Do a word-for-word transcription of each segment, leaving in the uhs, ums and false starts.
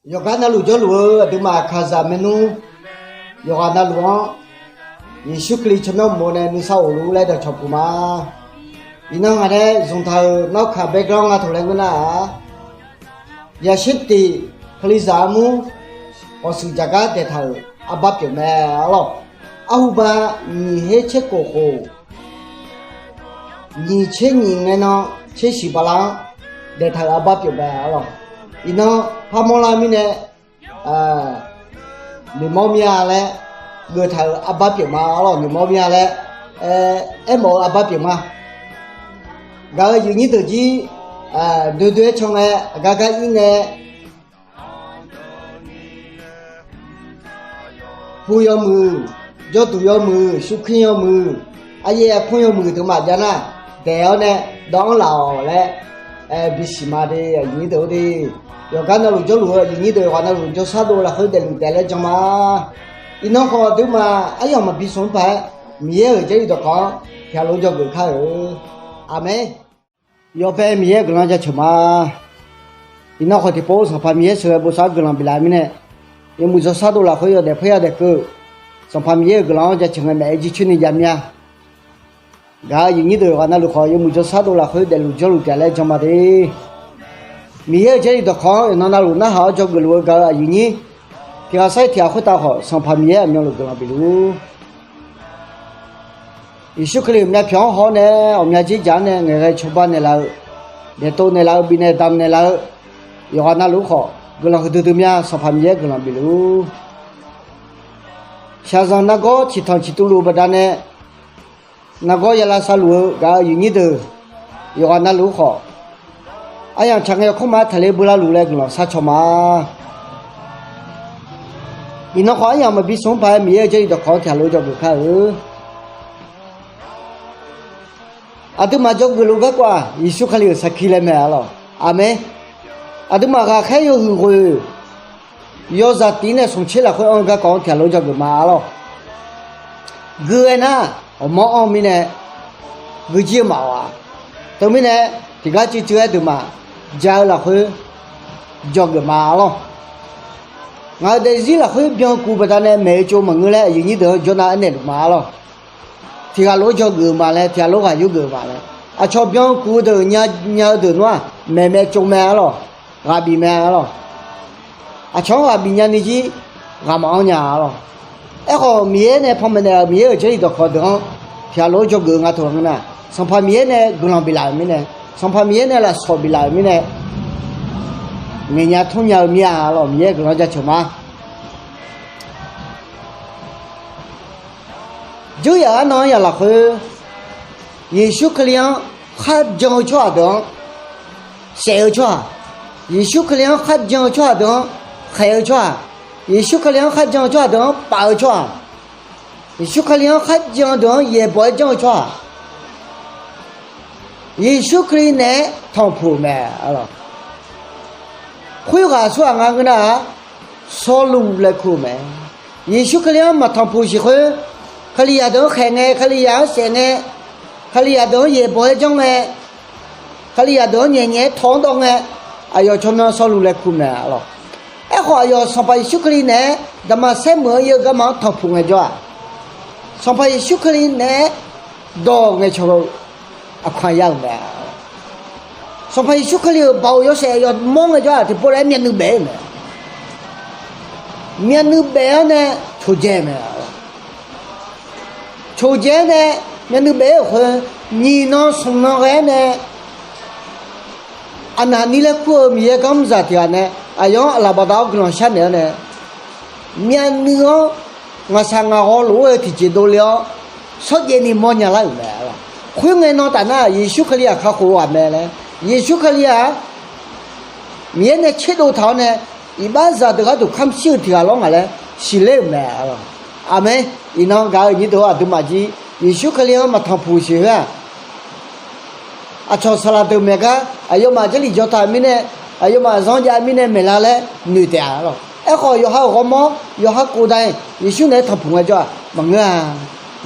Yawqgar navluf jawrluf-eu aqduimaf kaqzaq maernmr yawqghaq navluf-anr Yeqsur Kali tsawrmyanr uqmov nae nuisar of luf-ur laer dawqcawq puq ma. Iqnan ngaq nae zmqtaq-euq nawr kaq background nga taq laer ngeur nar-aq, yaqshir tiq kalizaq armur ghawqshuif jaqgar daeqtaq-euq arbar pyeuf mae arlawr. Arhuba nyiq her tser kof khof nyiq tser nyiq ngae nan tser shiq bala-anr daeqtaq-euq arbar pyeuf mae arlawr. Iqnan parmawr lar mirnae noeqmawr mir-a laer geuftaq-euq arbar pyeuf ma arlawr. Noeqmawr mir-a laer aermawf-eu arbar pyeuf ma. Gaq-euq aqyuif nyir deuq jir doe doe-aer can ngae, aqgar gar ir ngae, pu yawmuiq, jawrduq yawmuiq, surkir yawmuiq, aryaer arkmr yawmuiq deuq maqjav nar, daeq-awr nae dawv-anr laf-awq laer bisiq ma de. Aqyuif nyir deuq-or de, yawqgar navluf jawrluf-eu aqyuif nyir deuq yawqghaq navluf jawrshar dov lafkhoer daefluf daef laer jan ma. Iqnan khawf aqduimaf aryamq maqbi smq-anr paq-aer Miqyaer-euq jarlif dawqkawq-anr tiqghaq lof-aer dzawgeuf kar-euq. Aqmeq. Yawbae Miqyaer-euq guiqlanq jaceuq ma. Iqnan khawf tiqpov Sanqpaq Miqyaer sheuqghae bosav-anr guiqlanq biflaf-eu mirnae, yawmuiq jawrshar dov lafkhoer yawdaef paer yadaef keuv, Sanqpaq Miqyaer-euq guiqlanq-anr jaceuq ngae maeq-aer jircoer ni jav mir-a. Gaq-euq aqyuif nyir deuq yawqghaq navluf khawf yawmuiq jawrshar dov lafkhoer daefluf jawrluf taef laer jan ma de. Miqyaer-euq jarlif dawqkawq-anr yawqnan navluf narhaq-awr dzawgeuf luf-eu gaq-euq aqyuif nyir tiqghaq sar-ir tiqghaq khoertav khawf Sanqpaq Miqyaer aqmyanluf guiqlanq bifluf-ur. Yeqsur Kali-euq myavpyawq-anr haw-awr nae, ghawqmya dzerdzaq-anr nae, ngaeqghae cawba naeqlaf-eu, daeqtov naeqlaf-eu, bifnaeq damq naeqlaf-eu, yawqghaq navluf-ur khawf guiqlanq huiqdui dui mya Sanqpaq Miqyaer guiqlanq bifluf-ur. Shaqzanq nargawr ciqtanq ciqtuv luf-eu baqdanae, nargawr yalav savluf-eu gaq-euq aqyuif nyir deuq yawqghaq navluf-ur khawf, aryamq tsaq ngae yawkawr ma taqler beular luf laer guiqlanq sharcaw ma. Iqnan khawf aryamq maqbi smq-anr paq-aer Miqyaer-euq jarlif dawqkawq-anr tiqghaq lof-aer dzawgeuf kar-euq. Aqduimaf dzawgeuf luf garkawv-aq Yeqsur Kali-euq sarkir laer mae arlawr. Aqmeq. Aqduimaf ghaqkhaer yawhuiq ghoeq yawzaq tif nae smq tser lafkhoer anr-eu garkawv-anr tiqghaq lof-aer dzawgeuf ma arlawr. Gui-aer nar, ghawqmanr anr-eu mirnae guijir-eu maqawq-a. Teumirnae tiqgar cuivcuiv-aer deuqmaf ja-eu lafkhoer dzawgeuf ma arlawr. Ngaq-euq daefzir lafkhoer byankuf baqdanae maeq-eu tsov maqngeur laer aqyuif nyir deuq-anr jawrnav aernaeq luf ma arlawr. Tiqghaq lof-aer dzawgeuf-eu ma laer, tiqghaq lof-aer ghaq yurgeuf-eu ma laer, aqcawq byankuf-eu deuq nya-eu deuq nawr-aq maeqmae tsov mae arlawr. Ghaq bif mae arlawr. Aqcawq-anr ghaq bif nyani jir ghaq maqanr nya arlawr. Aerkhawf Miqyaer nae panmaeq naeq-euq Miqyaer-euq jarlif dawqkawq deuq-anr tiqghaq lof-aer dzawgeuf-eu nga taq-eu ngeur nar, Sanqpaq Miqyaer nae guiqlanq biflaf-euq mirnae, Sanqpaq Miqyaer nae lafsawq biflaf-euq mirnae, ngaeqnya tmr nya-eu mir-a arlawr. Miqyaer guiqlanq jaceuq ma. Dzerzaq arnan-anr yaq lafkhoer, Yeqsur Kali-anr kharjan-eu tsawrhaq deuq-anr saef-eu tsawrhaq, Yeqsur Kali-anr kharjan-eu tsawrhaq deuq-anr khaeq-eu tsawrhaq, Yeqsur Kali-anr kharjan-eu tsawrhaq deuq-anr paf-eu tsawrhaq, Yeqsur Kali-anr kharjan-eu deuq-anr yaeqbawq-aer janr-eu tsawrhaq, Yeqsur Kali naeq-aer tanqpuq-euq mae. Khoerghaq aqsurghaq nga ngeur nar-aq, Sawrluv laer kur-eu mae. Yeqsur Kali-anr maqtanqpuq siq khoer, Kalizaq deuq-anr khaeq ngae, Kalizaq-anr saef ngae, Kalizaq deuq-anr yaeqbawq-aer janr ngae, Kalizaq deuq-anr nyaef nyaef-aer tawq-anr dawv ngae, aqyawf tsawrmyanr Sawrluv laer kur mae arlawr. Aerkhawf aqyawf Sanqpaq Yeqsur Kali naeq-aer Daqmaqsaer meuq-anr ir-eu garma-anr tanqpuq ngaejawr-aq, Sanqpaq Yeqsur Kali naeq-aer dawq ngaeqcawq-eu aqkaq ya-euq mae. Sanqpaq Yeqsur Kali-euq baoq yawshaef yawmawr ngaejawr-aq tiqpov laer myavnuiv baef-aer-euq mae. Myavnuiv baef-awr nae coqdzae mae. Coqdzae-aer nae myavnuiv baef-aer-euq khoer, nyiq nan smq nan ghae-aer nae Aqnaqni laer kur-eu Miqyaer garmrzaq tiq ghaq nae aqyawf-anr aqlaf baqda-awr guiqlanq sharnaeq-awr nae, myavnuiv-anr ngaqshaq ngaqghawv lof-aer tiqjeq dovle-awr shawrjaev ni mawrnya lar-euq mae. Khoerngae nan taf nar Yeqsur Kali-aq kakhof-eu ghaq mae laer, Yeqsur Kali-aq Miqyaer nae tserdov taq-awr nae iqbaxzaq deuq gharduq kamq shir-eu tiq ghaq lawr ngaq laer siqler-euq mae. Aqmeq. Iqnan gaq-eu nyir deuq-or aqduimaf jir Yeqsur Kali-anr maqtanqpuq siq khoer-aq, aqcawq saqlaq deuq maeq gar aqyawfmaf jarlif jawr taq-euq mirnae, aqyawfmaf zanr jav-eu mirnae maeqlar laer noeq taef-a arlawr. Aerkhawf yawqha-euq ghawrmawr yawqha khofdaq-iq Yeqsur naeq-aer tanqpuq ngaejawr-aq maqngeur-a.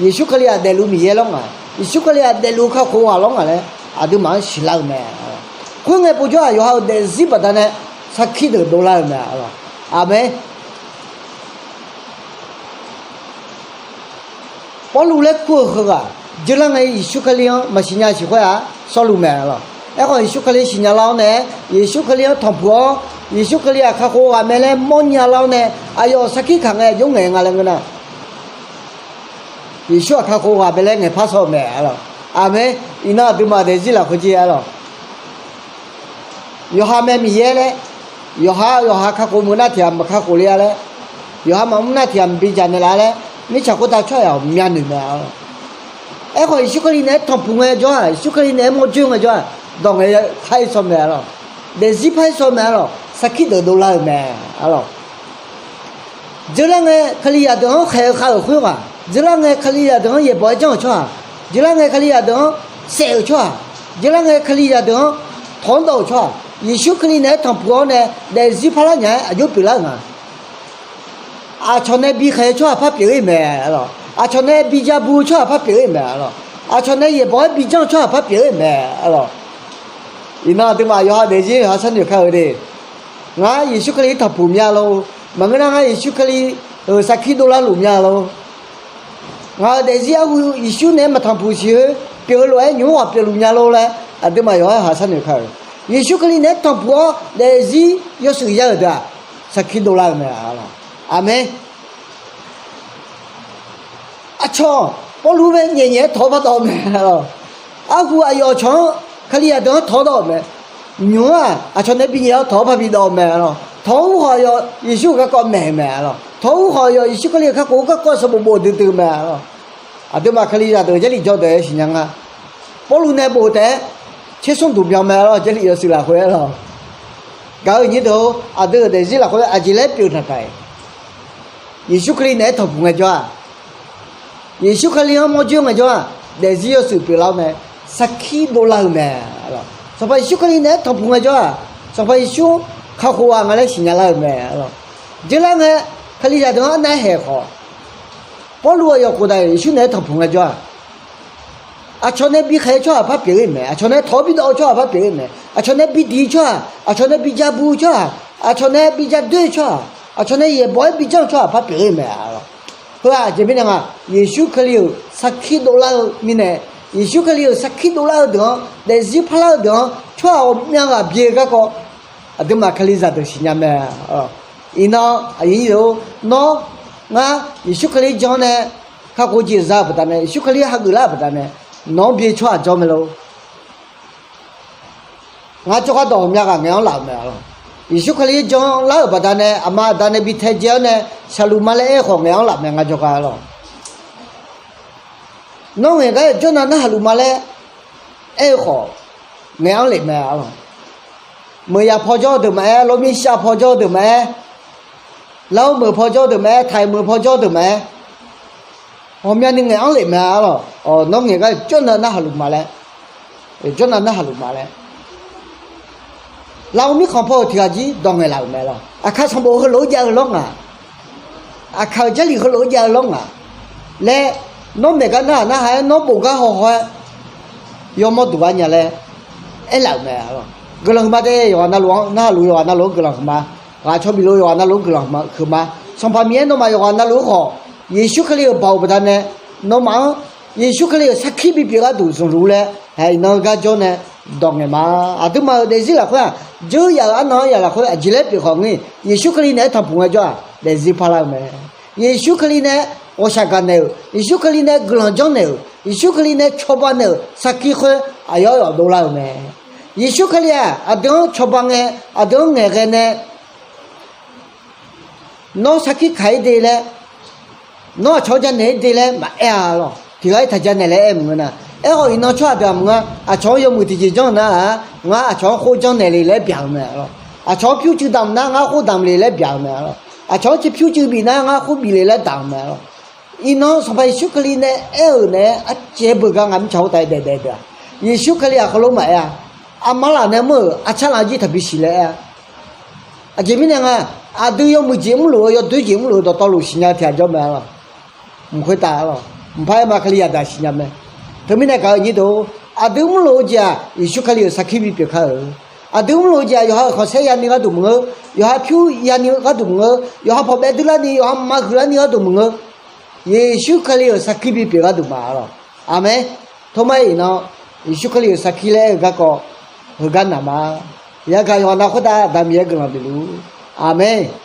Yeqsur Kali-aq daefluf Miqyaer lawr ngaq, Yeqsur Kali-aq daefluf kakhof ghaq lawr ngaq laer aqduimaf-anr siqlar-euq mae. Khoerngae povjawr-aq yawqha-euq daefzir baqdanae sarkir deuq dovlar-euq mae arlawr. Aqmeq. Pawrluv laer kur-eu heughaq, dzeurlar ngae Yeqsur Kali-anr maqsiq nya siq khoer-aq, Sawrluv mae-a lawq. Aerkhawf, Yeqsur Kali siqnya lar-awr nae, Yeqsur Kali-anr tanqpuq-awr, Yeqsur Kali-aq kakhof ghaq mae laer mawrnya lar-awr nae, aqyawf sarkir kaq ngae jawr ngaeq nga laer ngeur nar, Yeqsur-aq kakhof ghaq mae laer ngaeqpar shaw-eu mae-a lawq. Aqmeq. Iqnan aqduimaf daefzir lafkhoer jir-a lawq. Yawqha mae Miqyaer laer, yawqha yawqha kakhof meuq nar tiq ghaq maqkakhof le-a laer, yawqha maqmr nar tiq ghaq maqbi jaq naeqlaf laer, mirtsaq khoertav tsawrhaq-aq myavnoeq mae-a lawq. Aerkhawf, Yeqsur Kali naeq-aer tanqpuq ngae jawr-aq, Yeqsur Kali naeq-aer mawrjoer ngae jawr-aq, dawq ngaeq khar-ir shaw mae-a lawq. Daefzir par-ir shaw mae-a lawq. Sarkir deuq dovlar-euq mae-a lawq. Dzeurlar ngae Kalizaq deuq-anr khaeq-eu khav-euq khoerghaq, dzeurlar ngae Kalizaq deuq-anr yaeqbawq-aer janr-euq tsawrhaq, dzeurlar ngae Kalizaq deuq-anr saef-euq tsawrhaq, dzeurlar ngae Kalizaq deuq-anr tawq-anr dawv-euq tsawrhaq, Yeqsur Kali naeq-aer tanqpuq-awr nae daefzir parlar nya-aer aqjox pyeuflar-eu nga. Aqcawq nae bikhaeq-eu tsawrhaq par pyeuf-ir mae-a lawq. Aqcawq nae bija bu-eu tsawrhaq par pyeuf-ir mae-a lawq. Aqcawq nae yaeqbawq-aer bijanr-eu tsawrhaq par pyeuf-ir mae-a lawq. Iqnan aqduimaf yawqha daefzir yawqha sharnoeq kar-eu de. Ngar Yeqsur Kali tanqpuq mya lor. Maqngeur nar ngar Yeqsur Kali-euq sarkir dovlar luf mya lor. Ngaq-euq daefzir arhu Yeqsur naeq-aer maqtanqpuq siq-eu pyeuf-eu lof-aer nymq-mr ghaq pyeufluf mya lor laer aqduimaf yawqha-aer haq sharnoeq kar-eu. Yeqsur Kali naeq-aer tanqpuq-awr daefzir yawshuif ya-euq deuq-aq, sarkir dovlar-eu mae-a lawq. Aqmeq. Aqcawq Pawrluv bae nyaef nyaef-aer tawq-awr bardawv mae-a lawq. Arhu aqyawf aqcawq-anr Kalizaq deuq-anr tawq-awr dawv-euq mae. Nymq-mr-aq aqcawq nae binyaef-awr tawq-awr parbi dawv-eu mae-a lawq. Tawq-awr urkhawf yawf Yeqsur-euq garkawv maeq-eu mae-a lawq. Tawq-awr urkhawf yawf Yeqsur Kali-euq kakhof-eu garkawv sanqbof bof duidui-eu mae-a lawq. Aqduimaf Kalizaq deuq Jarlif jawr deuq-aer siqnya nga. Pawrluv nae bof taef-aer tsersmr duq byan mae-a lawq. Jarlif yawshuif lafkhoer-a lawq. Gaq-eu nyir deuq-or, aqdui-euq daefzir lafkhoer aqjeq laer pyeuf taq taq-iq, Yeqsur Kali naeq-aer tanqpuq ngaejawr-aq, Yeqsur Kali-anr mawrjoer ngaejawr-aq, daefzir yawshuif pyeuflar-awr mae, sarkir dovlar-eu mae. Sanqpaq Yeqsur Kali naeq-aer tanqpuq ngaejawr-aq, Sanqpaq Yeqsur kakhof-a nga laer siqnya lar-euq mae-a lawq. Dzeurlar ngae Kalizaq deuq-anr arnav-aer haeq khawf, Pawrluv aqyawf khofdaq-iq Yeqsur naeq-aer tanqpuq ngaejawr-aq, aqcawq nae bikhaeq-eu tsawrhaq par pyeuf-ir mae, aqcawq nae tawq-awr bidawv-eu tsawrhaq par pyeuf-ir mae, aqcawq nae bidiq-eu tsawrhaq, aqcawq nae bija bu-eu tsawrhaq, aqcawq nae bija doer-eu tsawrhaq, aqcawq nae yaeqbawq-aer bijanr-eu tsawrhaq par pyeuf-ir mae-a lawq. Heu-aq aqjeq mirnae nga, Yeqsur Kali-euq sarkir dovlar-eu mirnae, Yeqsur Kali-euq sarkir dovlar-eu deuq-anr, daefzir parlar-eu deuq-anr tsawrhaq ghawqmyav ghaq byae-eu garkawv, aqduimaf Kalizaq deuq siqnya mae-a lawq. Iqnan aqyuif nyir deuq-or, nawr ngar Yeqsur Kali janr nae kakhof jeq za-euq baqdanae, Yeqsur Kali hageuf lar-euq baqdanae, nawq-anr byae tsawrhaq jawr mae lor. Ngar jawrgar dawq ghawqmyav ghaq ngaeq-anr laf-euq mae-a lawq. Yeqsur Kali janr lar-euq baqdanae, aqma aqda nae bi taedzae-awr nae shaqluf ma laer aer-eu khawf ngaeq-anr laf mae, ngar jawrgar lawq. Nawr ngaeq gar-euq jawrnav narhaq luf ma laer aer-eu khawf, ngaeq-anr lef mae-a lawq. Meuq yaf paw jawr-eu deuq maqaer, lawrmir shav paw jawr-eu deuq maqaer, lar-awr meuq paw jawr-eu deuq maqaer, taq-iq meuq paw jawr-eu deuq maqaer, ghawqmyani ngaeq-anr lef mae-a lawq. Nawr ngaeq gar-euq jawrnav narhaq luf ma laer, jawrnav narhaq luf ma laer, lafov mirkhanq paw-euq tiq ghaq jir dawq ngaeqlaf-euq mae lawq. Aqkaq sanqbof heulof-aer jav-eu lawr ngaq, aqkaq-euq jarlif heulof-aer jav-eu lawr ngaq laer, nawr maeq gar narhaq narhaq-aer, nawr bof gar hawhaw-aer, yawmawr duq gar nya laer aerlaf-euq mae-a lawq. Guiqlanq huiqma de, yawqghaq navluf-anr narhaq luf, yawqghaq navluf-anr guiqlanq huiqma. Ghaq cawbi luf yawqghaq navluf-anr guiqlanq huiqma. Sanqpaq Miqyaer nawmaf yawqghaq navluf-anr khawf, Yeqsur Kali-euq baoq baqdanae, nawmaf-anr Yeqsur Kali-euq sarkir bipyeuf gharduq zmqluf laer, haeq iqnan-eu gar jawr nae dawq ngaeq ma. Aqduimaf-euq daefzir lafkhoer-aq, dzeur yaf-euq arnan-anr yaf lafkhoer aqjeq laer pyeuf khawf ngir, Yeqsur Kali naeq-aer tanqpuq ngaejawr-aq, daefzir parlar-eu mae. Yeqsur Kali nae ghawqshaq gaqnaeq-euq, Yeqsur Kali nae guiqlanq janrnaeq-euq, Yeqsur Kali nae cawba naeq-euq sarkir khoer aqyawf yawf dovlar-eu mae. Yeqsur Kali-aq aqdui-anr cawba ngae, aqdui-anr ngaeqghae nae, nawr sarkir kaq-ir de laer, nawr aqcawq-anr janaeq-ir de laer maqaer-a lawq. Tiq ghaq-ir taq janaeq laer aer maqngeur nar, aerkhawf iqnan tsawrhaq deuq-aq maqngeur, aqcawq-anr yawmuiq tiqjeq janr-eu nar-aq, ngar aqcawq-anr khoer janrnaeq le laer byaq-eu mae-a lawq. Aqcawq-anr pyur cuiv damq nar, ngar khoer damq le laer byaq-eu mae-a lawq. Aqcawq-anr tiq pyur cuiv bif nar, ngar khoer bif le laer damq-eu mae-a lawq. Iqnan Sanqpaq Yeqsur Kali nae aer-euq naeq-aer arcaev beugar ngaq mirtsaq khoertav-aer daef daef deuq-aq, Yeqsur Kali-aq heulof maqaer-a. Armar laf nae mr-euq arcar laf jir taqbi siq laer aer-a. Aqjeq mirnae nga, aqdui yawmuiq jeq mrluf-eu, yawdoer jeq mrluf-eu dawqtawvluf siqnya-eu tiq ghaq jawr mae-a lawq. Mq khoertav-a lawq. Mqpar aer ma Kalizaq deuq-aq siqnya mae. Teumirnae gaq-eu nyir deuq-or, aqdui mrluf-eu jeq-aq Yeqsur Kali-euq sarkir bipyeuf kar-euq. Aqdui mrluf-eu jeq-aq, yawqha-euq khanqsaer yani gharduq maqngeur, yawqha pyur yani gharduq maqngeur, yawqha pawqbaev durlarni, yawqha maqhuiqlarni gharduq maqngeur, Yeqsur Kali-euq sarkir bipyeuf gharduq ma lawq. Aqmeq. Tormar iqnan, Yeqsur Kali-euq sarkir laer-eu garkawv heugar naq ma. Yagaq yawqha nav khoertav Aqda Miqyaer guiqlanq bifluf. Aqmeq.